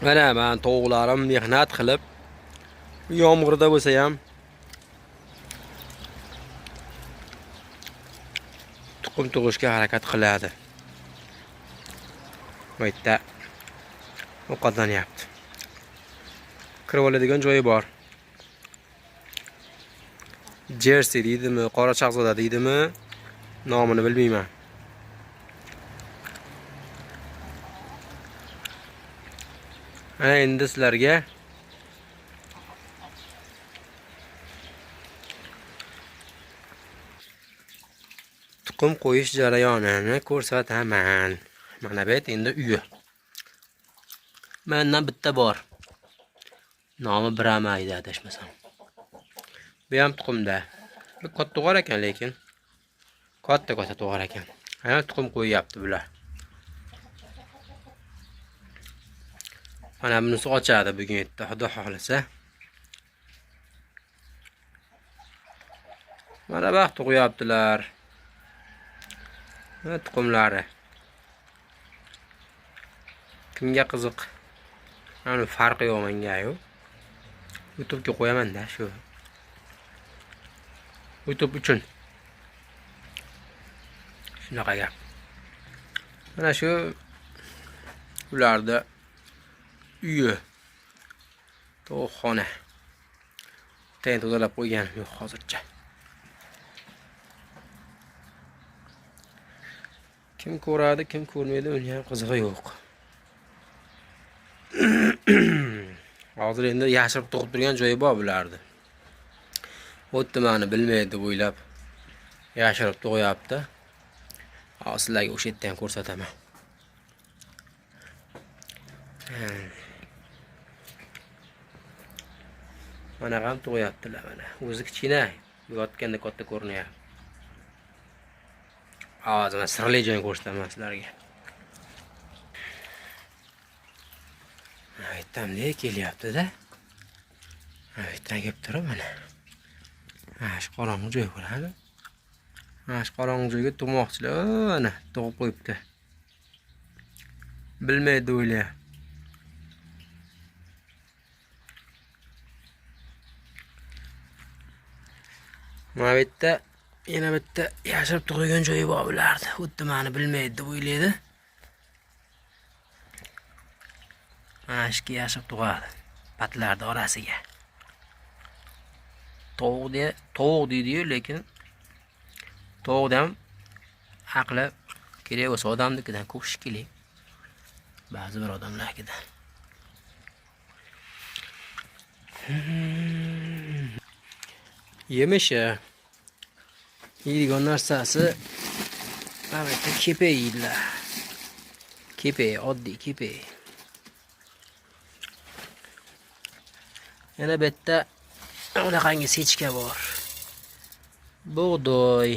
Mana men tovuqlarim mehnat qilib yomg'irda bo'lsa ham tuxum tug'ishga harakat qiladi. Bu yerda ovqatlanyapti. Kirib oladigan joyi bor. Jersey deydimi, qora shahzoda deydimi, nomini bilmayman. Ana endi sizlarga tuxum qo'yish jarayonini ko'rsataman. Mana bu endi uyi. Mendan bitta bor. Nomi Brahma edi adashmasam. Bu ham tuxumda. Bu katta tug'ar ekan lekin. Katta-katta tug'ar ekan. Ana tuxum qo'yyapti bular. Mana bunisi ochadi bugun erta, Xudo xohlasa. Mana baxt tug'yaptilar. Mana tuxumlari. Kimga qiziq? Mana farqi yo'q menga-yu. YouTube'ga qo'yaman-da shu. YouTube uchun. Shunaqa gap. Mana shu ularda uyi. Tovuqxona. Tayin tozalab qo'yganim yo'q hozircha. Kim ko'radi, kim ko'rmaydi, uni ham qizig'i yo'q. Hozir endi yashirib tug'ib turgan joyi bor bularni. O'tdi meni bilmaydi deb o'ylab yashirib tug'yapti. Hozir sizlarga o'sha yerda ham ko'rsataman. Mana ham tug'yaptilar mana. O'zi kichkina, yotganda katta ko'rinyapti. Hozir men sirli joyini ko'rsataman sizlarga. Aytdam, ne kelyapti-da? Aytdan kelib turib mana. Mana shu qorong'u joy bo'ladi. Mana shu qorong'u joyga tug'moqchilar, mana tug'ib qo'yibdi. Bilmaydi o'ylayapti. Mana bu yerda yana bitta yashirib tug'ilgan joyi bor bulardi. Xuddi meni bilmaydi deb o'ylaydi. Mana shu yashirib tug'adi patlarning orasiga. Tovuq deydi-yu, lekin tovuqda ham aqli kerak bo'lsa odamnikidan ko'p shekilli. Ba'zi bir odamlarnikidan. Yemishi yeydigan narsasi mana bu yerda kepak yeydilar. Kepak, oddiy kepak. Yana bu yerda unaqangi sechka bor. Bug'doy,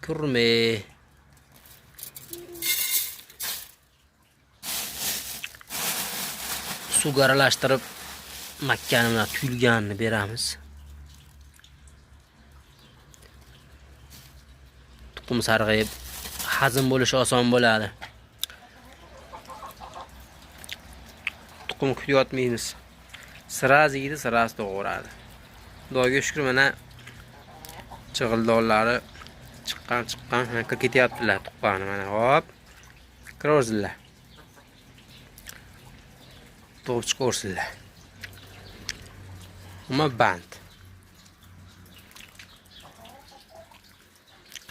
kurme. Suvga aralashtirib makkani bilan tuyulganini beramiz. Tuxum sarg'ayib hazm bo'lishi oson bo'ladi. Tuxum kutayotmaymiz. Sraz yeydi, sraz to'g'radi. Xudoga shukr, mana chig'ildonlari chiqqan, mana kirib ketyaptilar tuqqani mana hop. Kiraversinlar. Tug'ib chiqaversinlar. Umuman band.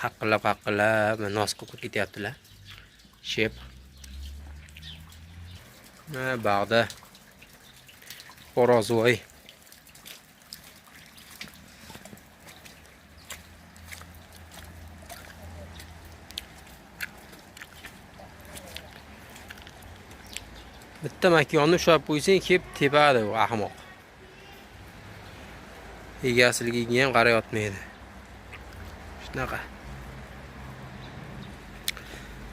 Qaqillab nos qilib ketyaptilar. Shep. Mana bag'da xo'rozvoy. Bitta makyonni ushlab qo'ysang, kelib tepadi u ahmoq. Egasiligiga ham qarayotmaydi. Shunaqa.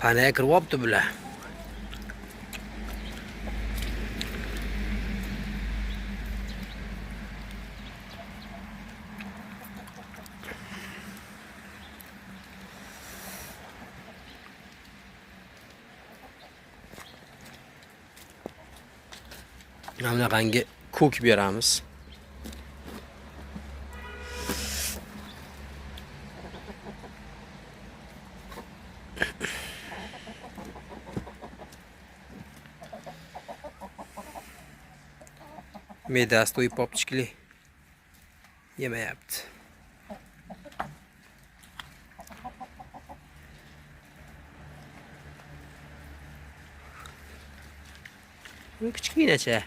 Panaga kirib olibdi bular. Mana bunaqangi ko'k beramiz. Me'dasi to'yib popchikli yemayapti. Bu kichkinacha.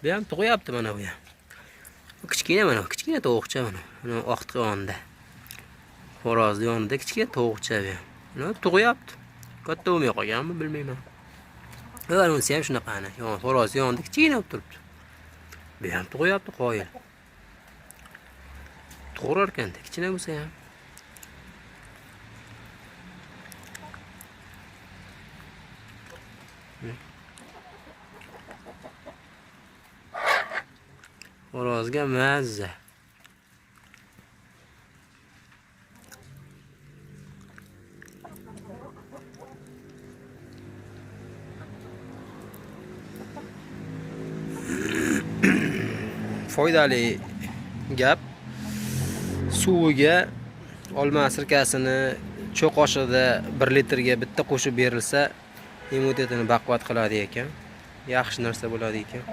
Bu ham tug'yapti mana bu ham. Bu kichkina mana, kichkina tovuqcha mana. Mana oqtiq yonida. Xo'rozni yonida kichkina tovuqcha bu ham. Mana tug'yapti. Katta bo'lmay qolganmi bilmayman. Ular unisi ham shunaqa ana. Yon xo'roz yonida kichkina bo'lib turibdi. Bu ham tug'yapti qoyil. Tug'urar ekanda, kichkina bo'lsa ham. Xo'rozga mazza. Foydali gap. Suviga olma sirkasini cho'q qoshig'ida 1 litrga bitta qo'shib berilsa, immunitetini baquvvat qiladi ekan. Yaxshi narsa bo'ladi ekan.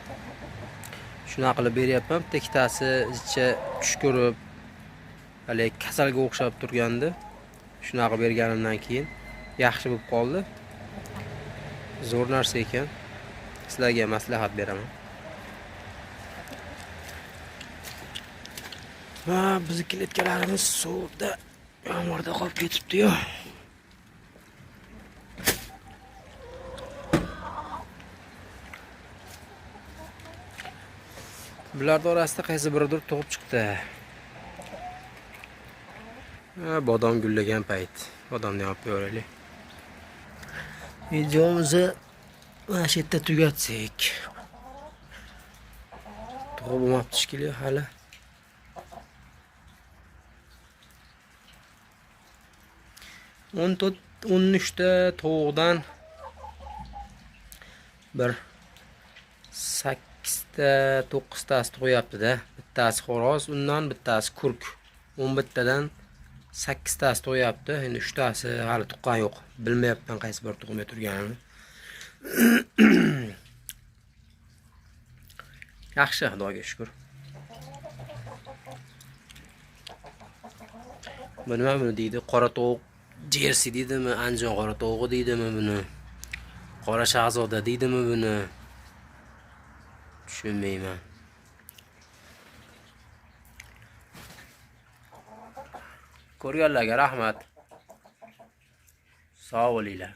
Shunaqa qilib beryapman. Bitta ikkitasi icha tushkurib, hali kasalga o'xshab turgandi. Shunaqa berganimdan keyin yaxshi bo'lib qoldi. Zo'r narsa ekan. Sizlarga maslahat beraman. Ha, bizni kletkalarimiz suvda, yomg'irda qolib ketibdi-yu. Bularning orasida qaysi biridir tug'ib chiqdi. Ha, bodom gullagan payt. Bodomni olib ko'raylik. Videomizni mana shu yerda tugatsak. Tug'ib bo'lmabdi shekilli hali. O'n to'rt, o'n uchta tovuqdan bir sakkizta, to'qqiztasi tug'yapti-da. Bittasi xo'roz, undan bittasi kurk. 11 tadan 8tasi tug'yapti. Endi 3tasi hali tuqqan yo'q. Bilmayapman qaysi bir tug'may turganini. Yaxshi, Xudoga shukr. Bu nima buni deydi? Qora tovuq Jersey deydimi, Andijon qora tovug'i deydimi buni? Qora shahzoda deydimi buni? Tushunmayman. Ko'rganlarga rahmat. Sog' bo'linglar.